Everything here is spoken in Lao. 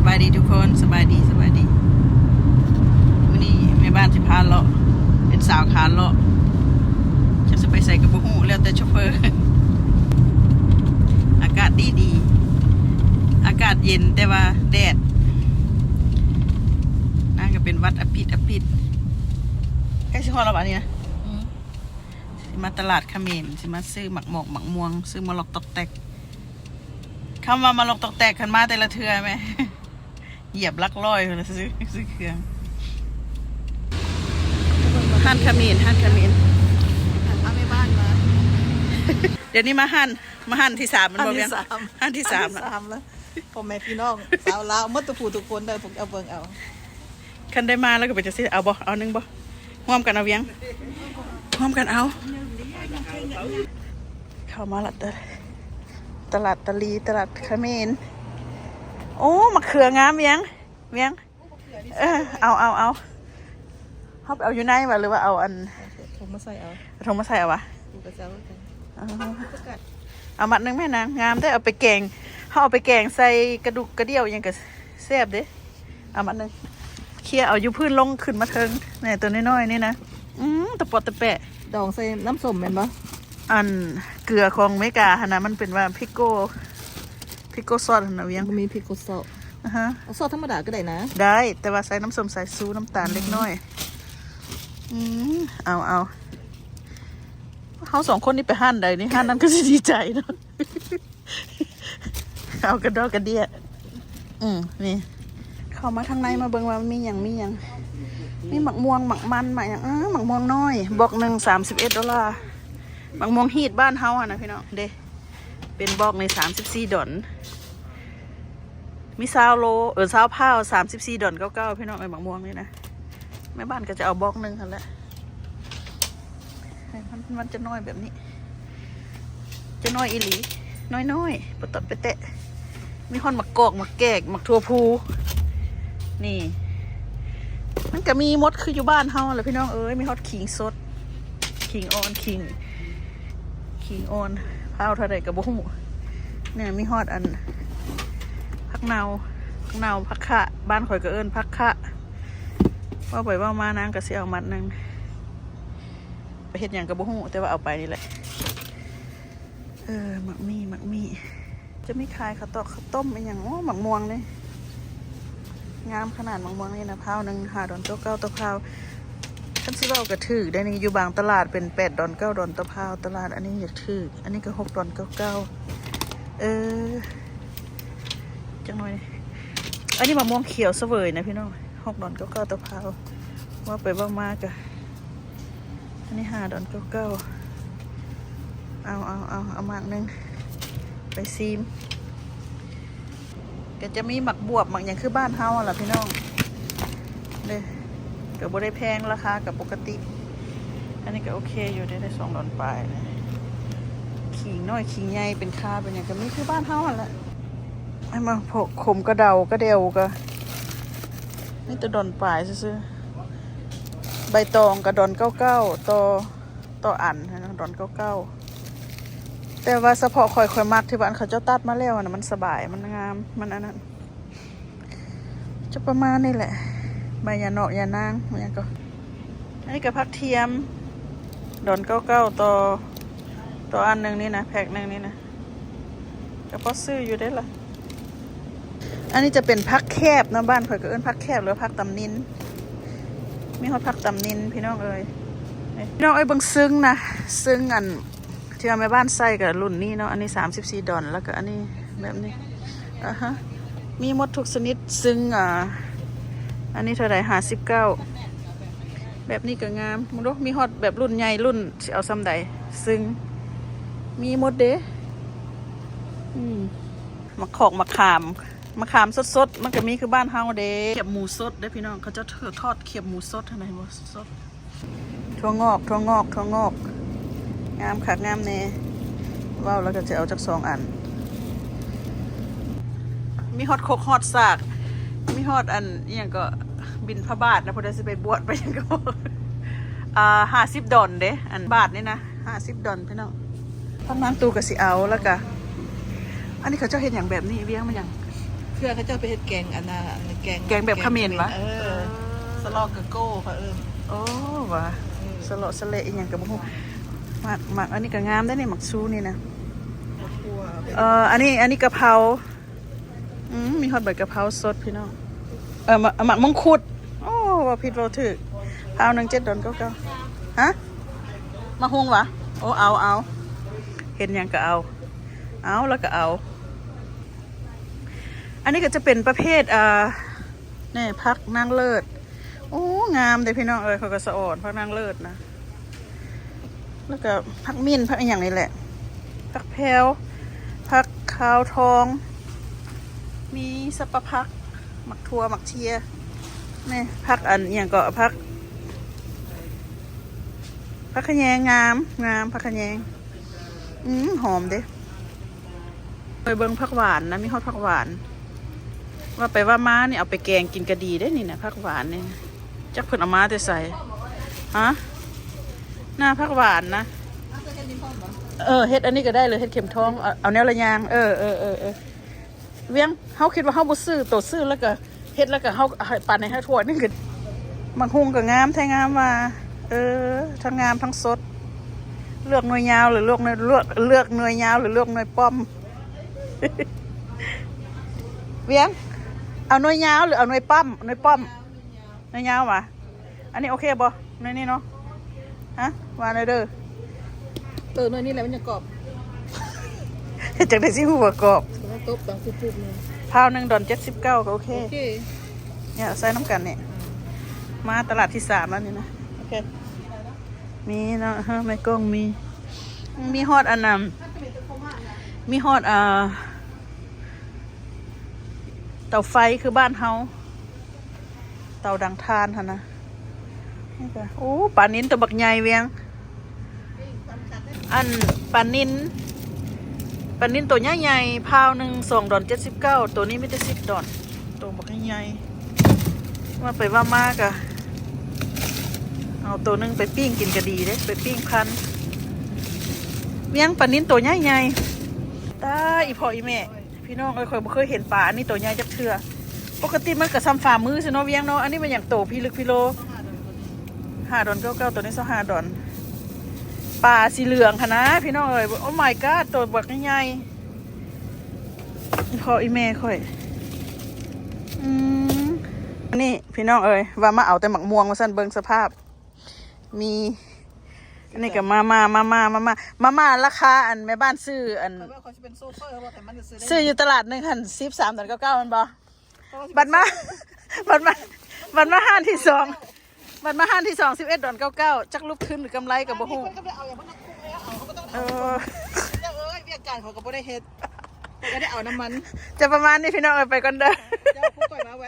ສະບາຍດີທຸກຄົນ ສະບາຍດີ ສະບາຍດີ. ມື້ນີ້ແມ່ບ້ານຊິພາເລາະ ເປັນສາວຂາເລາະ ຈັກຊິໄປໃສກໍບໍ່ຮູ້ ແລ້ວແຕ່ໂຊເຟີ. ອາກາດດີໆ ອາກາດເຢັນ ແຕ່ວ່າແດດ. ນາງກໍເປັນຫວັດອາປິດອາປິດ. ໃກ້ຊິຮອດແລ້ວບາດນີ້ນະ. ອືມ ຊິມາຕະຫຼາດຂະເໝນ ຊິມາຊື້ໝາກໝອກໝາກມ່ວງ ຊື້ມາລັອກຕອກແຕກ. ຄຳວ່າມາລັອກຕອກແຕກ ຄັນມາແຕ່ລະເທື່ອແມ່ ຢຽບຫຼັກຮ້ອຍພຸ້ນລະ ຊື້ ຊື້ເຄື່ອງ. ຮ້ານຂະເໝນ ຮ້ານຂະເໝນ ພາແມ່ບ້ານມາ. ດຽວນີ້ມາຮ້ານ ມາຮ້ານທີສາມແມ່ນບໍ່ວຽງ? ຮ້ານທີສາມ ຮ້ານທີສາມ ຮ້ານທີສາມລະ. ພໍ່ແມ່ພີ່ນ້ອງຊາວລາວໝົດທຸກຜູ້ທຸກຄົນເດີ ພວກເຈົ້າເບິ່ງເອົາ. ຄັນໄດ້ມາແລ້ວກໍເປັນຈັ່ງຊີ້ ເອົາບໍ່? ເອົາໜຶ່ງບໍ່? ຮ່ວມກັນເອົາວຽງ ຮ່ວມກັນເອົາ. ເຂົ້າມາລະ ຕະ ຕະຫຼາດຕາລີ ຕະຫຼາດຂະເໝນ. ໂອ້ ໝາກເຂືອງາມວຽງ ວຽງ. ເອີ ເອົາ ເອົາ ເອົາ. ເຮົາໄປເອົາຢູ່ໃນຫວາ ຫຼືວ່າເອົາອັນ ເອົາຖົງມາໃສ່ເອົາ ເອົາຖົງມາໃສ່ເອົາຫວາ? ປູກະເຈົ້າກັນ. ອໍ ເອົາມັດໜຶ່ງແມ່ນາງ ງາມເດ້. ເອົາໄປແກງ ເຮົາເອົາໄປແກງໃສ່ກະດູກກະດ່ຽວອີ່ຫຍັງກໍແຊບເດ້. ເອົາມັດໜຶ່ງ ເຄຍເອົາຢູ່ພື້ນລົງຂຶ້ນມາເທິງ ແນ່ ຕົວນ້ອຍໆນີ້ນະ. ອືມ ຕະປອດຕະແປະ ດອງໃສ່ນ້ຳສົ້ມແມ່ນບໍ່? ອັນເກືອຂອງເມກາຫັ້ນນະ ມັນເປັນວ່າພິກໂກ ພິກໂກຊອດຫັ້ນນະວຽງ. ບໍ່ມີພິກໂກຊອດ. ອະຮະ ເອົາຊອດທຳມະດາກໍໄດ້ນະ. ໄດ້ ແຕ່ວ່າໃສ່ນ້ຳສົ້ມສາຍຊູ ນ້ຳຕານເລັກນ້ອຍ. ອືມ ເອົາ ເອົາ. ເຮົາສອງຄົນນີ້ໄປຮ້ານໃດນີ້ ຮ້ານນັ້ນກໍຊິດີໃຈເນາະ. ເອົາກະດອກກະເດຍ. ອືມ ນີ້ ເຂົ້າມາທາງໃນ ມາເບິ່ງວ່າມີຫຍັງ ມີຫຍັງ. ມີໝາກມ່ວງ ໝາກມັນ ໝາກຫຍັງ. ເອີ ໝາກມ່ວງນ້ອຍ ບອກໜຶ່ງສາມສິບເອັດໂດລາ. ໝາກມ່ວງຮີດບ້ານເຮົາຫັ້ນນະພີ່ນ້ອງເດ້ ເປັນບອກນີ້ສາມສິບສີ່ດອນ. ມີຊາວໂລ ເອີ ຊາວພາວ ສາມສິບສີ່ດອນເກົ້າເກົ້າ ພີ່ນ້ອງເອີຍ. ໝາກມ່ວງນີ້ນະ ແມ່ບ້ານກໍຈະເອົາບອກໜຶ່ງຫັ້ນແຫຼະ. ມັນ ມັນຈະນ້ອຍແບບນີ້ ຈະນ້ອຍອີ່ຫຼີ ນ້ອຍໆ ປະຕອດປະແຕະ. ມີຮອດໝາກກອກ ໝາກແກກ ໝາກຖົ່ວພູ. ນີ້ ມັນກໍມີໝົດຄືຢູ່ບ້ານເຮົາຫັ້ນແຫຼະພີ່ນ້ອງເອີຍ. ມີຮອດຂີງສົດ ຂີງອ່ອນ ຂີງ ຂີງອ່ອນ ພາວເທົ່າໃດກໍບໍ່ຮູ້. ນີ້ມີຮອດອັນ ຜັກເນົ່າ ຜັກເນົ່າ ຜັກຂະ ບ້ານຂ້ອຍກໍເອີ້ນຜັກຂະ. ເວົ້າໄປເວົ້າມານາງກໍຊິເອົາມັດໜຶ່ງ ໄປເຮັດຫຍັງກໍບໍ່ຮູ້ ແຕ່ວ່າເອົາໄປນີ້ແຫຼະ. ເອີ ໝາກໝີ່ ໝາກໝີ່ ຈະມີຂາຍເຂົ້າຕອກເຂົ້າຕົ້ມອີ່ຫຍັງ. ໂອ້ ໝາກມ່ວງນີ້ງາມຂະໜາດ ໝາກມ່ວງນີ້ນະ. ພາວໜຶ່ງຫ້າດອນເກົ້າເກົ້າຕໍ່ພາວ. ຄັນຊິເວົ້າກໍຖືກໄດ໋ນີ້ ຢູ່ບາງຕະຫຼາດເປັນແປດດອນເກົ້າດອນຕໍ່ພາວ. ຕະຫຼາດອັນນີ້ຢາກຖືກ ອັນນີ້ກໍຫົກດອນເກົ້າເກົ້າ. ເອີ ຈັກໜ້ອຍນີ້ ອັນນີ້ໝາກມ່ວງຂຽວສະເຫວີຍນະພີ່ນ້ອງ ຫົກດອນເກົ້າເກົ້າຕໍ່ພາວ. ເວົ້າໄປເວົ້າມາກະ ອັນນີ້ຫ້າດອນເກົ້າເກົ້າ. ເອົາ ເອົາ ເອົາ ເອົາໝາກໜຶ່ງໄປຊີມ. ກໍຈະມີໝາກບວບ ໝາກຫຍັງຄືບ້ານເຮົາຫັ້ນລະພີ່ນ້ອງເດ້. ກໍບໍ່ໄດ້ແພງ ລາຄາກໍປົກກະຕິ. ອັນນີ້ກໍໂອເຄຢູ່ເດ້ ໄດ້ສອງດອນປາຍ. ຂີງນ້ອຍ ຂີງໃຫຍ່ ເປັນຂ່າເປັນຫຍັງກໍມີຄືບ້ານເຮົາຫັ້ນແຫຼະ. ໃຫ້ມາພວກຂົມກະເດົາກະແດ່ວກໍມີແຕ່ດອນປາຍຊື່ໆ. ໃບຕອງກໍດອນເກົ້າເກົ້າຕໍ່ ຕໍ່ອັນຫັ້ນນະ ດອນເກົ້າເກົ້າ. ແຕ່ວ່າສະເພາະຂ້ອຍ ຂ້ອຍມັກທີ່ວ່າອັນເຂົາເຈົ້າຕັດມາແລ້ວຫັ້ນນະ ມັນສະບາຍ ມັນງາມ ມັນອັນນັ້ນ. ຈະປະມານນີ້ແຫຼະ ໃບຢານອກຢານາງ ອີ່ຫຍັງກໍ. ອັນນີ້ກໍຜັກທຽມ ດອນເກົ້າເກົ້າຕໍ່ ຕໍ່ອັນໜຶ່ງນີ້ນະ ແພັກໜຶ່ງນີ້ນະ. ກໍພໍຊື້ຢູ່ເດ້ລະ. ອັນນີ້ຈະເປັນຜັກແຄບເນາະ ບ້ານຂ້ອຍກໍເອີ້ນຜັກແຄບ ຫຼືວ່າຜັກຕຳນິນ. ມີຮອດຜັກຕຳນິນ ພີ່ນ້ອງເອີຍ. ນີ້ ພີ່ນ້ອງເອີຍ ເບິ່ງຊຶ້ງນະ ຊຶ້ງອັນທີ່ວ່າແມ່ບ້ານໃສ່ກໍລຸ້ນນີ້ເນາະ. ອັນນີ້ສາມສິບສີ່ດອນ ແລ້ວກໍອັນນີ້ແບບນີ້. ອາຮະ ມີໝົດທຸກຊະນິດ ຊຶ້ງ. ອາ ອັນນີ້ເທົ່າໃດ? ຫ້າສິບເກົ້າ. ແບບນີ້ກໍງາມ ເບິ່ງດູ ມີຮອດແບບລຸ້ນໃຫຍ່ ລຸ້ນ ຊິເອົາສ່ຳໃດ ຊຶ້ງ ມີໝົດເດ້. ອືມ ໝາກຂອກ ໝາກຂາມ ໝາກຂາມສົດໆ ມັນກໍມີຄືບ້ານເຮົາເດ້. ຂຽບໝູສົດເດ້ພີ່ນ້ອງ ເຂົາເຈົ້າທອດຂຽບໝູສົດຫັ້ນນະ ເຫັນບໍ່? ສົດ. ຖົ່ວງອກ ຖົ່ວງອກ ຖົ່ວງອກ ງາມຄັກງາມແນ່. ເວົ້າແລ້ວກໍຈະເອົາຈັກສອງອັນ. ມີຮອດຄົກຮອດສາກ ມີຮອດອັນ ອີ່ຫຍັງກໍ ບິນທະບາດນະ ຜູ້ໃດຊິໄປບວດໄປຫຍັງກໍ. ອ່າ ຫ້າສິບດອນເດ້ ອັນບາດນີ້ນະ ຫ້າສິບດອນ ພີ່ນ້ອງ. ພັກນາງຕູ້ກໍຊິເອົາ ແລ້ວກໍ ອັນນີ້ເຂົາເຈົ້າເຮັດຫຍັງແບບນີ້ ວຽງມັນຫຍັງ? ເພື່ອເຂົາເຈົ້າໄປເຮັດແກງອັນນ່າ ອັນແກງ ແກງແບບຂະເໝນຫວາ? ເອີ ສະເລາະກະໂກ້ເຂົາເອີ້ນ. ໂອ້ ຫວາ ເອີ ສະເລາະສະເລະອີ່ຫຍັງກໍບໍ່ຮູ້. ໝາກ ໝາກອັນນີ້ກໍງາມເດ້ນີ້ ໝາກຊູນີ້ນະ. ໝາກຖົ່ວ ເອີ ອັນນີ້ ອັນນີ້ກະເພົາ. ອືມ ມີຮອດໃບກະເພົາສົດພີ່ນ້ອງ. ເອີ ໝາກ ໝາກມົງຄຸດ. ໂອ້ ເວົ້າຜິດເວົ້າຖືກ. ພາວໜຶ່ງເຈັດດອນເກົ້າເກົ້າ. ຮະ? ໝາກຫຸ່ງຫວາ? ໂອ້ ເອົາ ເອົາ ເຫັນຫຍັງກະເອົາ ເອົາແລ້ວກະເອົາ. ອັນນີ້ກໍຈະເປັນປະເພດ ອ່າ ນີ້ ຜັກນາງເລີດ. ໂອ້ ງາມເດ້ພີ່ນ້ອງເອີຍ ຂ້ອຍກໍສະອອນຜັກນາງເລີດນະ. ແລ້ວກໍຜັກມິ້ນ ຜັກອີ່ຫຍັງນີ້ແຫຼະ ຜັກແພວ ຜັກຂາວທອງ ມີສັບປະຜັກ ໝາກຖົ່ວ ໝາກເທຍ ນີ້ ຜັກອັນອີ່ຫຍັງເກາະ ຜັກ ຜັກຂະແຍງ ງາມ ງາມ ຜັກຂະແຍງ. ອືມ ຫອມເດ້. ໄປເບິ່ງຜັກຫວານນະ ມີຮອດຜັກຫວານ. ວ່າໄປວ່າມານີ້ ເອົາໄປແກງກິນກະດີເດ້ນີ້ນະ ຜັກຫວານນີ້. ຈັກເພິ່ນເອົາມາແຕ່ໃສ? ຮະ? ໜ້າຜັກຫວານນະ. ເອີ ເຮັດອັນນີ້ກໍໄດ້ເລີຍ ເຮັດເຂັມທອງ. ເອົາ ເອົາແນວລະຢ່າງ. ເອີ ເອີ ເອີ ເອີ. ວຽງ ເຮົາຄິດວ່າເຮົາບໍ່ຊື້ ໂຕຊື້ແລ້ວກໍເຮັດ ແລ້ວກໍເຮົາ ໃຫ້ປັນໃຫ້ເຮົາຖ້ວຍໜຶ່ງ. ໝາກຫຸ່ງກໍງາມແທ້ ງາມວ່າ. ເອີ ທັງງາມທັງສົດ. ເລືອກໜ່ວຍຍາວ ຫຼືເລືອກໜ່ວຍ ເລືອກ ເລືອກໜ່ວຍຍາວ ຫຼືເລືອກໜ່ວຍປ້ອມ? ວຽງ ເອົາໜ່ວຍຍາວ ຫຼືເອົາໜ່ວຍປ້ອມ? ໜ່ວຍປ້ອມ. ໜ່ວຍຍາວຫວາ? ອັນນີ້ໂອເຄບໍ່? ໜ່ວຍນີ້ເນາະ. ຮະ? ວ່າແນວເດີ. ເອີ ໜ່ວຍນີ້ແຫຼະ ມັນຍັງກອບ. ເຮັດຈັ່ງໃດຊິຮູ້ວ່າກອບ? ແລ້ວຕົບດັງປຸບໆ ນີ້. ພາວໜຶ່ງດອນເຈັດສິບເກົ້າ ກໍໂອເຄ. ໂອເຄ. ເນຍ ໃສ່ນຳກັນນີ້. ມາຕະຫຼາດທີສາມແລ້ວນີ້ນະ. ໂອເຄ. ມີເນາະ. ເອີ ແມ່ກ້ອງມີ. ມີຮອດອັນນັ້ນ ມີຮອດ ອ່າ ເຕົາໄຟຄືບ້ານເຮົາ. ເຕົາດັງຖ່ານຫັ້ນນະ. ນີ້ກະ ໂອ້ ປານິນໂຕບັກໃຫຍ່ວຽງ. ອັນປານິນ ປານິນໂຕໃຫຍ່ໆ ພາວໜຶ່ງສອງດອນເຈັດສິບເກົ້າ. ໂຕນີ້ມີແຕ່ສິບດອນ. ໂຕບັກໃຫຍ່. ວ່າໄປວ່າມາກະເອົາໂຕໜຶ່ງໄປປີ້ງກິນກະດີເດ້ ໄປປີ້ງພັນ. ວຽງ ປານິນໂຕໃຫຍ່ໆ. ຕາ ອີພໍ່ອີແມ່. ພີ່ນ້ອງເອີຍ ຂ້ອຍບໍ່ເຄີຍເຫັນປາອັນນີ້ໂຕໃຫຍ່ຈັກເທື່ອ. ປົກກະຕິມັນກໍສ່ຳຝ່າມືຊິເນາະ ວຽງເນາະ. ອັນນີ້ແມ່ນຫຍັງ ໂຕພິລຶກພິໂລ. ຫ້າດອນເກົ້າເກົ້າ ໂຕນີ້ຊາວຫ້າດອນ. ປາສີເຫຼືອງຫັ້ນນະ ພີ່ນ້ອງເອີຍ. Oh my god ໂຕບັກໃຫຍ່ໆ. ພໍ່ອີແມ່ຂ້ອຍ. ອືມ ອັນນີ້ພີ່ນ້ອງເອີຍ ວ່າມາເອົາແຕ່ໝາກມ່ວງວ່າຊັ້ນ ເບິ່ງສະພາບ. ມີ ອັນນີ້ກໍມາມ່າ ມາມ່າ ມາມ່າ ມາມ່າລາຄາ ອັນແມ່ບ້ານຊື້ ອັນ ຂ້ອຍວ່າຂ້ອຍຊິເປັນໂຊເຟີ ວ່າແຕ່ມັນຈະຊື້ໄດ້ ຊື້ຢູ່ຕະຫຼາດໜຶ່ງຫັ້ນ ສິບສາມດອນເກົ້າເກົ້າ ແມ່ນບໍ່? ບັດມາ ບັດມາ ບັດມາຮ້ານທີສອງ ບັດມາຮ້ານທີສອງ ສິບເອັດດອນເກົ້າເກົ້າ. ຈັກຫຼຸບທຶນຫຼືກຳໄລກໍບໍ່ຮູ້. ເພິ່ນກໍໄດ້ເອົາຫຍັງ ເພິ່ນກໍເອົາ ເພິ່ນກໍຕ້ອງ ເອີ ເຈົ້າເອີຍ ວຽກການເຂົາກໍບໍ່ໄດ້ເຮັດ ເພິ່ນກໍໄດ້ເອົານຳມັນ. ຈະປະມານນີ້ ພີ່ນ້ອງເອີຍ ໄປກ່ອນເດີ. ເຈົ້າ ຜູ້ຂ້ອຍມາແວະ